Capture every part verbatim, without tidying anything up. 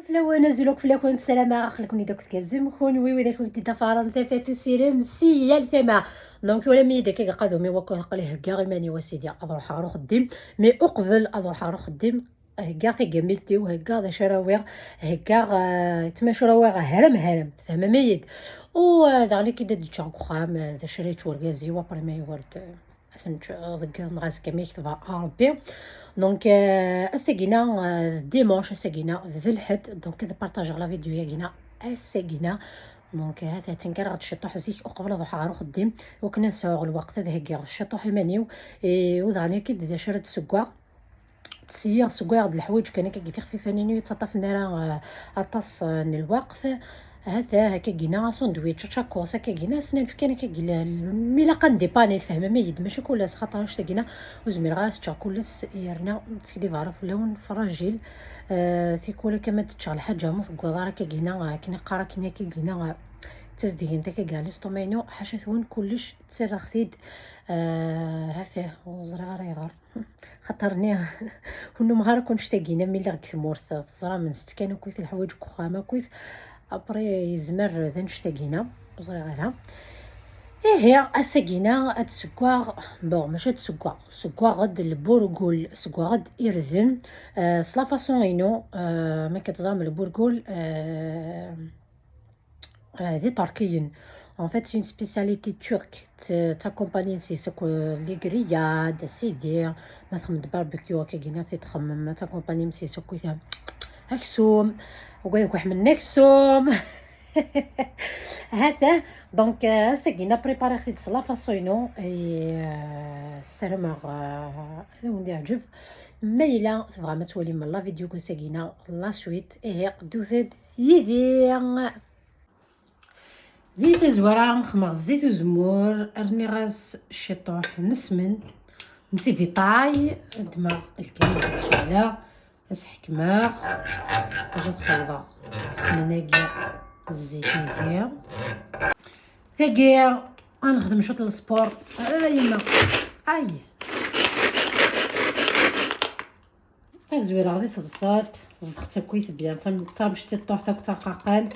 Lawan, azul akk fell-akent, ssarameɣ aql-iken-id akk tgerrzem, kunwi widak i d-iḍafaren tafat usirem si yal tama. Donc, twalam-iyi-d akka qadum i wakk, aql-i heggaɣ iman-iw a sidi, ad ruḥeɣ ɣer uxeddim. Mais uqbel ad ruḥeɣ ɣer uxeddim, heggaɣ tagamilt-iw, heggaɣ d acu ara awiɣ, heggaɣ, eh, ttmacraweɣ harem harem, tfehmem-iyi-d? U, eh, daɣen akka i d-ǧǧeɣ deg uxxam, eh, d acu ara yečč urgaz-iw, après ma yugar-d, eh, ad t-nečč, eh, deg iḍ neɣ azekka ma yekteb Ṛebbi. Donc, eh, ass-agina, eh, d dimanche, ass-agina d lḥedd, donc ad partageɣ la vidéo-yagina ass-agina. Donc, eh, ha-t-a ttenkareɣ-d ciṭuḥ zik uqbel ad ruḥeɣ ɣer uxeddim, wakken ad sɛuɣ lweqt ad heggiɣ ciṭuḥ iman-iw, eh, u daɣen akka d acu ara d-ssewweɣ. Ttṣeyyiɣ, ssewwayeɣ-d leḥwayeǧ kan akka deg tixfifanin, ur yettaṭṭafen ara, eh, aṭas, eh, n lweqt. Ha-t-a akka gina asandwič, tacakos akka gina, ass-nni kan akka gina, mi ilaq ad ndipani, tfehmem-iyi-d, mačči kul ass, xaṭer annect-agina ur zmireɣ ara ad t-ččeɣ kul ass, yerna ttekdibeɣ ara fell-awen, fragile. Eh, tikwal akka ma d-ččeɣ lḥaǧa ma teggaḍ ara akka gina, eh, akken iqqar akken akka gina, eh, d tazdigant akka gina, l'estomac-inu, ḥaca-twen kullec ttarraɣ-t-id, eh, ha-t-a, ur ẓriɣ ara ayɣer. Xaṭer-nni ur nnumeɣ ara akk annect-agina mi lliɣ deg tmurt. Teẓram, nsett kan akkit leḥwayeǧ deg uxxam akkit. Après, yezmer d annect-agina, ur ẓriɣ ara. Ihi, ass-agina ad d-ssewweɣ, bon, mačči ad d-ssewweɣ, ssewweɣ-d lburgul, ssewweɣ-d irden. Euh, s la façon-inu, euh, ma akka teẓram lburgul, euh, آه، ذي تركيا. En fait, c'est une spécialité turque. ت-، تاكومباني نسيسك لي غرياد، سيدي. ما تخمم باربيكيو، كي جينا تخمم، تاكومباني مسيسك ويا أكسوم. وقايك واحد من أكسوم. هذا. Donc، آه، ساقينا بريباري خديت لا فاصوينو. اي، آه، سلام، آه، هذا وندي عجب. ما إلا تبغى ما تولي من لا فيديو كو ساقينا لا سويت. ايه، دوثد يدي. Di tazwara, xemmeɣ zzit uzemmur, rniɣ-as ciṭuḥ n ssmen, n tivitaï, ddmeɣ lgaz, ad ceɛleɣ, ad s-ḥekmeɣ, ad xelḍeɣ ssmen-agi, zzit-agi. Tagi, ad nexdem cwiṭ n lesport. Ay, yemma. Ay. Ad zwireɣ di tebṣelt, zedɣet akkit, bien, d tam-, d tamecṭiṭuḥt akk d tarqaqant.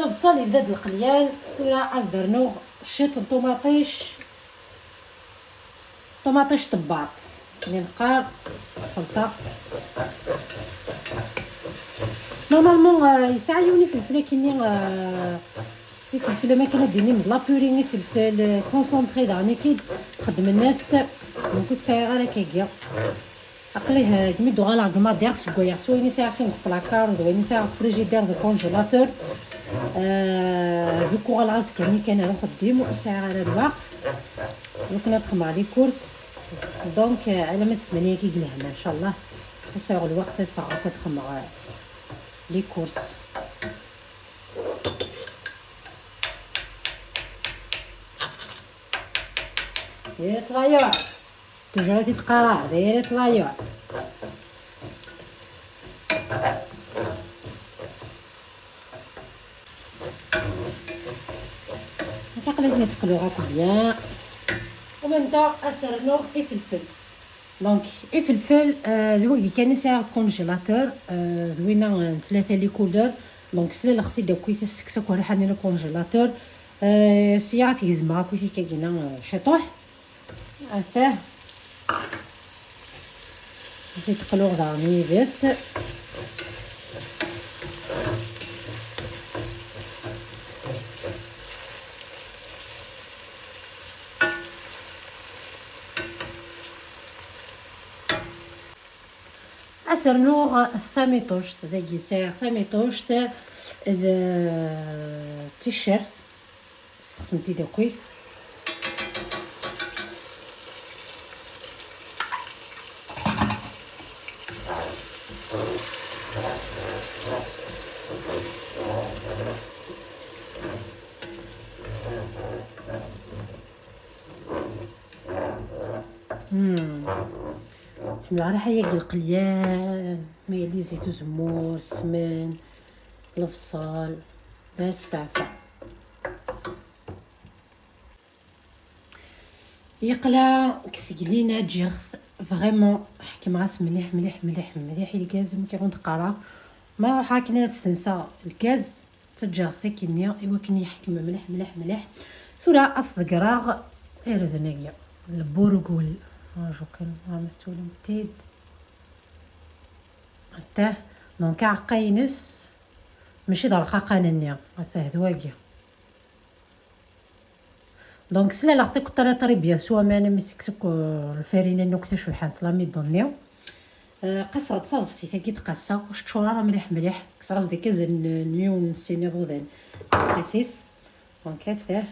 Lebṣel yebda-d leqlyan, tura ad s-d-rnuɣ ciṭ n ṭumaṭic, ṭumaṭic tebbaṭ, li neqqar xelṭa. Normalement, euh, yesɛa yiwen ifelfel akkenni, euh, ifelfel am akken ad d-inim d la purée, ifelfel, euh, concentré daɣen i k-id xeddmen-as, donc ur t-sɛiɣ ara akkagi. Aql-i, eh, mi d-uɣaleɣ deg Madiɣ, ssewwayeɣ s wayen i sɛiɣ kan deg placard, d wayen i sɛiɣ deg frigidaire, deg congélateur. Eh, vu que uɣaleɣ azekka-nni kan ar uxeddim, ur sɛiɣ ara lweqt. Lukan ad xedmeɣ les courses. Donc, eh, alamma d ssmana-agi deg lehna, ncallah. Ad sɛuɣ lweqt ad ffɣeɣ ad xedmeɣ, eh, les courses. Yella ttɣayuɛ. Toujours i t-qqareɣ, d yir ttḍayuɛ. Aql-i teqluɣ akk bien. U même temps, ad s-rnuɣ ifelfel. Donc, ifelfel, euh, d wagi kan i sɛiɣ deg congélateur, euh, d winna, euh, n tlata les couleurs. Donc, slaleɣ-t-id akkit, ad s-tekkes akk rriḥa-nni n congélateur. Euh, sya ad t-gezmeɣ akkit akka gina, euh, ciṭuḥ. Atah. Ad t-id-qluɣ daɣen yid-s. Ad s-rnuɣ tamiṭuct, dagi sɛiɣ tamiṭuct d t-shirt. Sexdem-t-id akkit. Hmm. Ḥemmleɣ riḥa-yagi lqelyan, ma yili zit uzemmur, ssmen, lebṣel, d asfeɛfeɛ. Yeqla deg sgelina ǧǧiɣ-t vraiment, ḥekmeɣ-as mliḥ, mliḥ, mliḥ, mliḥ i lgaz, amek i ɣ-d-qqareɣ. Ma ruḥeɣ akken ad senseɣ lgaz, ttaǧǧaɣ-t akkenni i wakken yeḥkem mliḥ, mliḥ, mliḥ. Tura ad s-ḍeggreɣ irden-agi, lburgul. Raju kan, ha ma tettwalimt-t-id. Atah, donc aɛeqqa-ines mačči d arqaqan-nni, atah d wagi. Donc slaleɣ-t akk très très bien s waman, mi s-kkseɣ akk, euh, lfarina-nni akk tacebḥant, l'amidon-nni. Euh, qaseɣ-d taḍebsit-agi d-qaseɣ, ur s-teččur ara mliḥ mliḥ. Kkseɣ-as-d akka azal n, n yiwen n sin iḍudan. Qasis. Donc atah.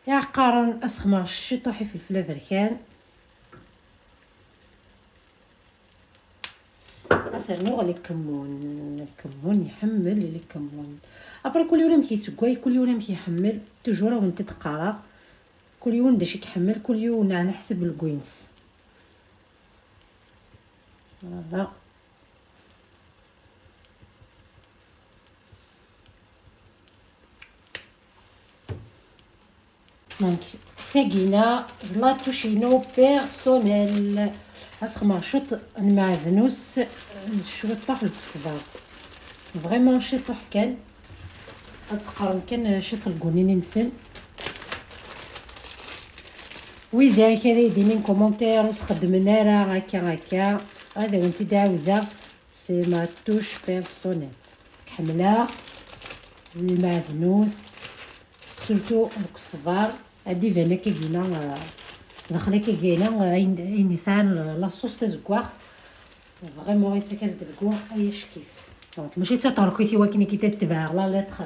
Iɛeqqaren ad s-xedmeɣ ciṭuḥ ifelfel aberkan. Ad s-rnuɣ lkemmun. Lkemmun, iḥemmel lkemmun. Après, kul yiwen amek isewway, kul yiwen amek iḥemmel. Toujours ad wen-t-id-qqareɣ. Kul yiwen d acu i iḥemmel, kul yiwen ɛla ḥsab lgwi-ines. Voilà. Donc, tagina d la touche-inu personnelle. Ad s-xedmeɣ cwiṭ n lmeɛdnus, cwiṭuḥ n lkesbar. Vraiment ciṭuḥ kan. Ad qqaren kan ciṭ lgunin-nsen. Widak ad yi-d-inin commentaire ur s-xeddmen ara akka, akka, ad awen-t-id-ɛawdeɣ. C'est ma touche personnelle. Ḥemmleɣ lmeɛdnus, surtout lkesbar. Ad d-iban akka gina, euh, daxel akka gina, euh, ayen, ayen yesɛan la sauce tazeggaɣt. Vraiment, yettak-as-d lgu ay acekkif. Donc, mačči d taṭerkit i wakken i k-id-tebɛeɣ la lettre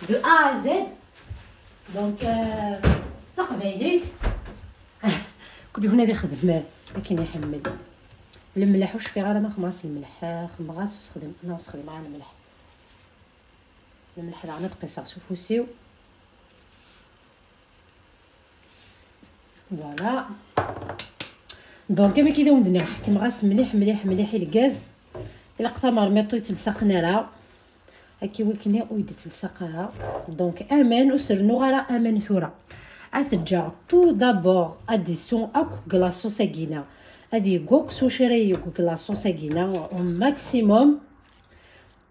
de A à Z. Donc, euh, d taqbaylit. Kul yiwen ad ixdem akken iḥemmel. Lemleḥ ur cfiɣ ara ma xemɣas lemleḥ, xemɣas ur sexdem, neɣ sexdem ara lemleḥ. Lemleḥ daɣen ad qisseɣ s ufus-iw. Voilà. Donc, am akka i d awen-d-nniɣ, ḥekmeɣ-as mliḥ, mliḥ, mliḥ i lgaz. Ilaq tamermiṭ ur ittelṣaqen ara. Akka i wakken ur yi-d-ittelṣaq ara. Donc, aman, ur s-rennuɣ ara aman tura. Ad t-ǧǧeɣ tout d'abord ad d-isu akk deg la sauce-agi-na. Ad yegg akk s wacu ara yegg deg la sauce-agi-na, au maximum.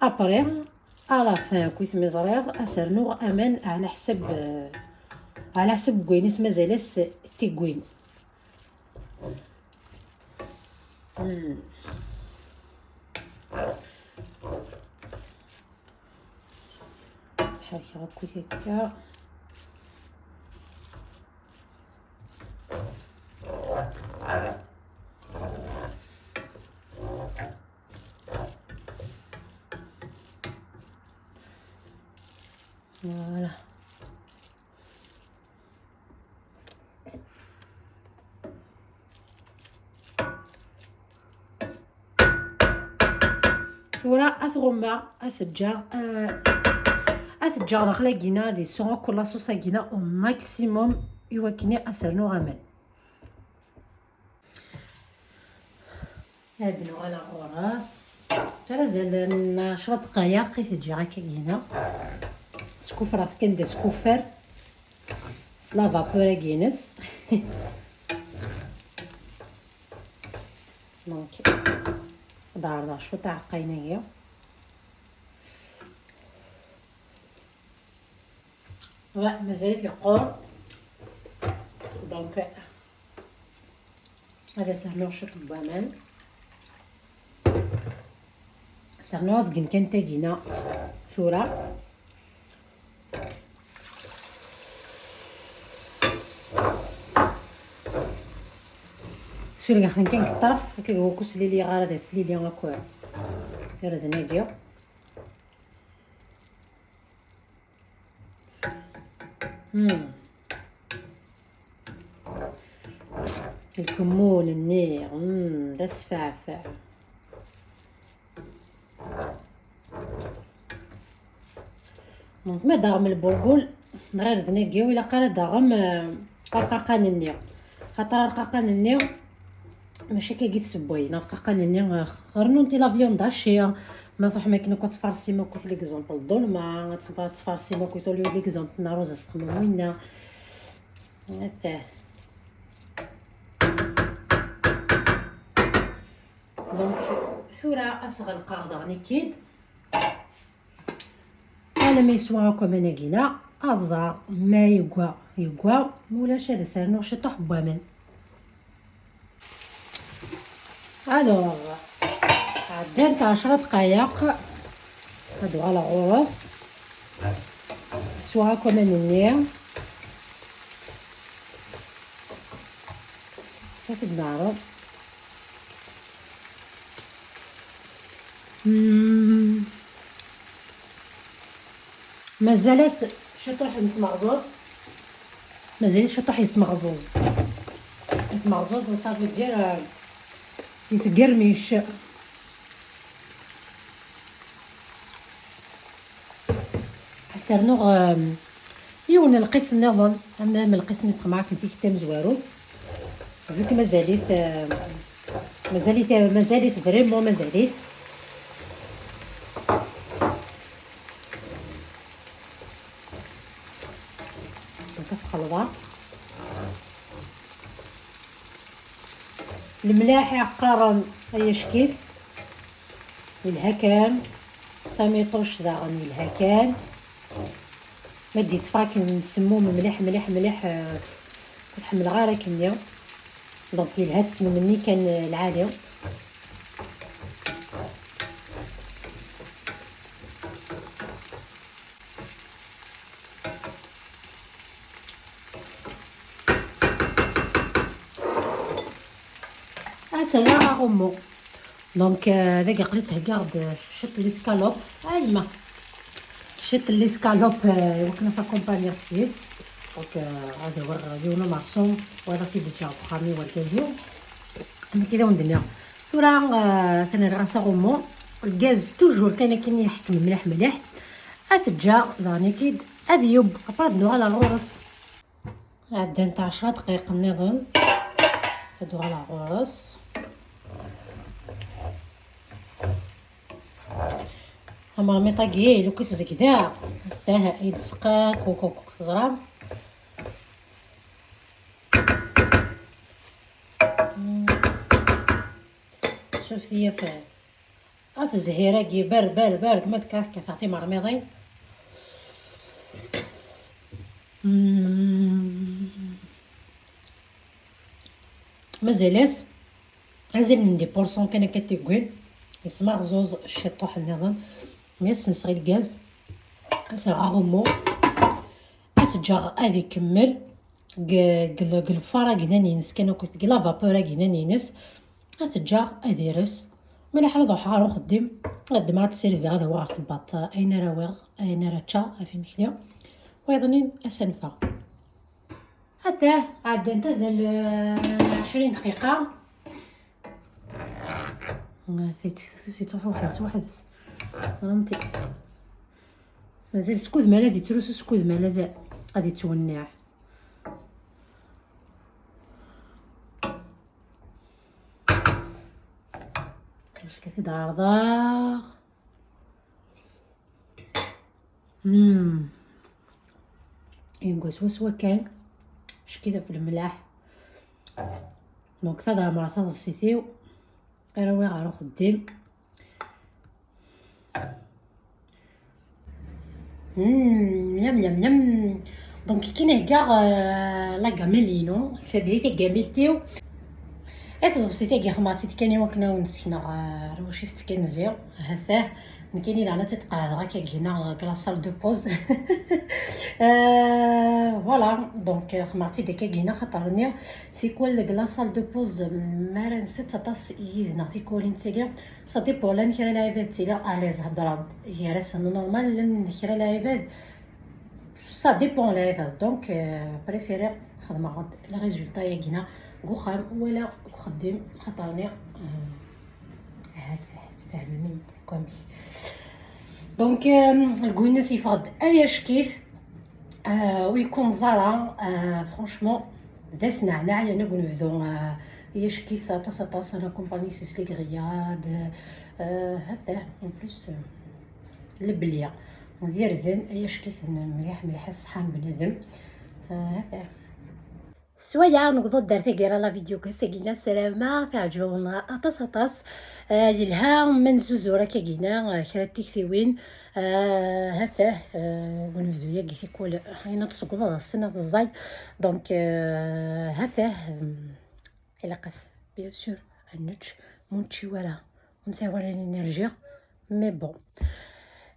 Après, à la fin, kwi tmi ẓriɣ, ad s-rnuɣ aman ɛla ḥsab, ɛla ḥsab n wayen i s-mazal-as d tigwin. Hmm. Ḥerkeɣ akkit akka. Voilà. Tura ad t-ɣummeɣ, ad t-ǧǧeɣ, euh, ad t-ǧǧeɣ daxel-agi-na, ad isu akk la sauce-agi-na au maximum i wakken ad s-rnuɣ aman. Ad nuɣal ɣur-s. Tura azal n ɛecra dqayeq i t-ǧǧiɣ akka-agi-na. Skuffreɣ-t kan d askuffar s la vapeur-agi-ines. Donc, ad ɛerḍeɣ cwiṭ aɛeqqayen-agi. Voilà, mazal-it yeqqur. Donc, ad as-rnuɣ cwiṭ n waman. Sernuɣ azgen kan tagina tura. Surgeɣ-ten kan deg ṭṭerf, akka deg wakk ur sliliɣ ara, ad as-slili akk irden-agi. Hmm. Lkemmun-nni, hmm, d asfeɛfeɛ. Donc, ma d-aɣem lburgul, nɣir d nagi, ur ilaq ara d-aɣem, eh, arqaqan-nni. Xaṭer arqaqan-nni, mačči akka i t-sewwayen, arqaqan-nni, eh, rnun-t i la viande hachée, ma truḥem akken akk ad tfarsim akk, l'exemple, dolma, ad tf-, ad tfarsim akk, au lieu de l'exemple, n rruẓ s txemmum winna. Atah. Donc, tura ad s-ɣelqeɣ daɣen ikid. Alamma yeswa akk aman-agi-na, ad ẓreɣ ma yegwa, yegwa, ma ulac ad as-rnuɣ ciṭuḥ n waman. Alors, ɛeddant ɛecra dqayeq, ad uɣaleɣ ɣur-s. Swa akk aman-nni. Ad t-id-neɛreḍ. Mm. Mazal-as ciṭuḥ n smeɣẓuẓ. Mazal-as ciṭuḥ yesmeɣẓuẓ. Yesmeɣẓuẓ, ça veut dire, euh, yesgermic. Ad s-rnuɣ, euh, yiwen n lqis nniḍen, am, am lqis-nni sxemɛeɣ-t n tikkelt tamezwarut. Vu que mazal-it, euh, mazal-it, mazal-it vraiment, mazal-it. Donc, ad t-xelḍeɣ. Lemlaḥ i qqaren ay acek-it, yelha kan. Tamiṭuct daɣen yelha kan. Ma d-yetteffeɣ akken semmum mliḥ, mliḥ, mliḥ, eh, ur ḥemmleɣ ara akkenni. Donc, yelha tesmemni kan, eh, lɛali. Ad s-rreɣ aɣummu. Donc, euh, dagi aql-i ttheggaɣ-d ciṭ n l'escalope. Ayma. Ciṭ n l'escalope, euh, iwakken ad t-accompagneɣ s-yes. Donc, euh, ad awiɣ yiwen umerṣum, wa ad t-id-ǧǧeɣ deg uxxam i wergaz-iw. Amek i d awen-d-nniɣ. Tura, euh, atan rriɣ-as aɣummu. Lgaz toujours kan akken yeḥkem mliḥ mliḥ. Ad t-ǧǧeɣ daɣen-ik-id ad yub, après ad nuɣal ɣer ɣur-s. Ɛeddant ɛecra dqayeq nniḍen. Ad uɣaleɣ ɣur-s. Tamermiṭ-agi, lukan zegdaɣ. Tah, i d-sqaq, kuk, kuk, kuk, teẓram. Mm. Sufet-iyi ɣef, ɣef zzhir-agi, ber, ber, ber, ma d-kkateɣ timermiḍin. Mm. Mazal-as azal n dix pour cent kan akka tiggin. Yesmeɣẓuẓ ciṭuḥ nniḍen. Mi as-nseɣ i lgaz, ad s-rreɣ aɣummu, ad t-ǧǧeɣ ad ikemmel deg, deg, deg lfar agnan-ines kan akked deg la vapeur agnan-ines. Ad t-ǧǧeɣ ad ires. Mi laḥ ad ruḥeɣ ɣer uxeddim, ad ddmeɣ ad t-sirviɣ, ad awiɣ ɣer tebbaṭ ayen ara awiɣ, ayen ara ččeɣ ɣef imekli. Wayeḍnin ad s-anfeɣ. Atah, ɛeddant azal, eh, ɛecrin dqiqa. Ah, tayet-, tayet-, yettruḥ weḥd-s, weḥd-s. Fhemti? Mazal skud ma la d-yettrusu, skud ma la d-, ad yettwenniɛ. Acu ka t-id-ɛerḍeɣ? Hmm. Yegwa swaswa kan, acki ɣef lemlaḥ. Donc, ad ɛemmreɣ taḍebsit-iw, ara awiɣ ɣer uxeddim. Hmm, miam, miam, miam. Donc, akken i heggaɣ, euh, la gamelle-inu, kra diri tagamelt-iw. Ay taḍebsit-agi xemmeɣ-tt-id kan i wakken ad wen-sekneɣ, euh, ar wacu i s-ttkenziɣ. Hatah, nekkini daɣen ad tt-id-qeɛdeɣ akka gina deg la salle de pause. Euh, voilà, donc, euh, xemmeɣ-tt-id akka gina, xaṭer-nni tikwal deg la salle de pause, mi ara nsett aṭas yid-neɣ tikwalin d tagi, ça dépend, llan kra lɛibad ttiliɣ à l'aise, heddreɣ-d gar-asen normal, llan kra lɛibad, ça dépend lɛibad. Donc, euh, préféré xedmeɣ-d le résultat yagina deg uxxam wala deg uxeddim, xaṭer-nni, euh, ahat tfehmem-iyi-d, amek. Donc, euh, Lgwinas yeffeɣ-d ay acekk-it, euh, ur yekkunẓ ara, euh, franchement, d asneɛneɛ yerna deg unebdu, euh, ay acekk-it aṭas aṭas, la compagnie c'est les grillades, euh, ha-t-a, en plus, euh, lebli d irden, ay acekk-iten mliḥ mliḥ, ṣṣeḥḥa n bnadem, euh, ha-t-a. S waya newweḍ-d ar taggara la vidéo n wass-agi-na, ssarameɣ teɛǧeb-awen aṭas aṭas. Ah, yelha ma nezzuzer akkagi-na, ah, kra n tiktiwin, ah, ha-t-ah, ah, deg unebdu-agi tikwal ayen ad tṣeggdeḍ ɣef-sen ad ẓẓay. Donc, ah, ha-t-ah, hum, ilaq-as bien sûr ad nečč, ma ur nečči ara ur nesɛi ara l'énergie. Mais bon.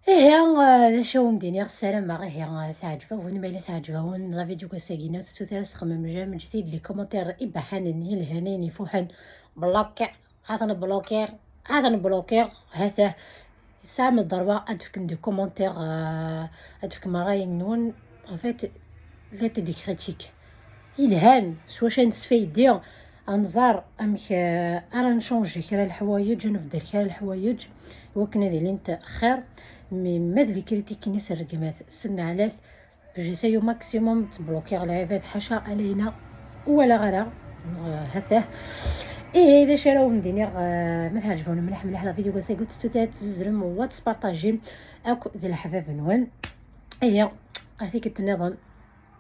Ihi, ah, d acu awen-d-iniɣ, ssarameɣ ihi, ah, teɛǧeb-awen. Ma yella teɛǧeb-awen la vidéo n wass-agi-na, ur tettut ara s txemmem j'aime, ǧǧet-iyi-d les commentaires ibaḥanen yelhan, ayen ifuḥen. Bloquer, ad nbloquer, ad nbloquer, ha-t-ah. Tesɛam ddrewa ad d-tefkem des commentaires, ah, ad d-tefkem ṛṛay-nwen. En fait, la des critiques yelhan s wacu ad nesfaydi, ad nẓer amek, eh, ara ncunji kra n leḥwayeǧ, ad nbeddel kra n leḥwayeǧ i wakken ad ilint xir. Mais ma d les critiques-nni s rregmat, s nneɛlat, j'essaye au maximum ttblokiɣ lɛibad, ḥaca alayna ur walaɣ ara. Eh, ha-t-ah. Ihi, d acu ara wen-d-iniɣ, eh, ma teɛǧeb-awen mliḥ mliḥ la vidéo n wass-agi, ur tettut ara ad tzuzrem u ad tespartajim akk d leḥbab-nwen. Ihi, ar tikkelt nniḍen.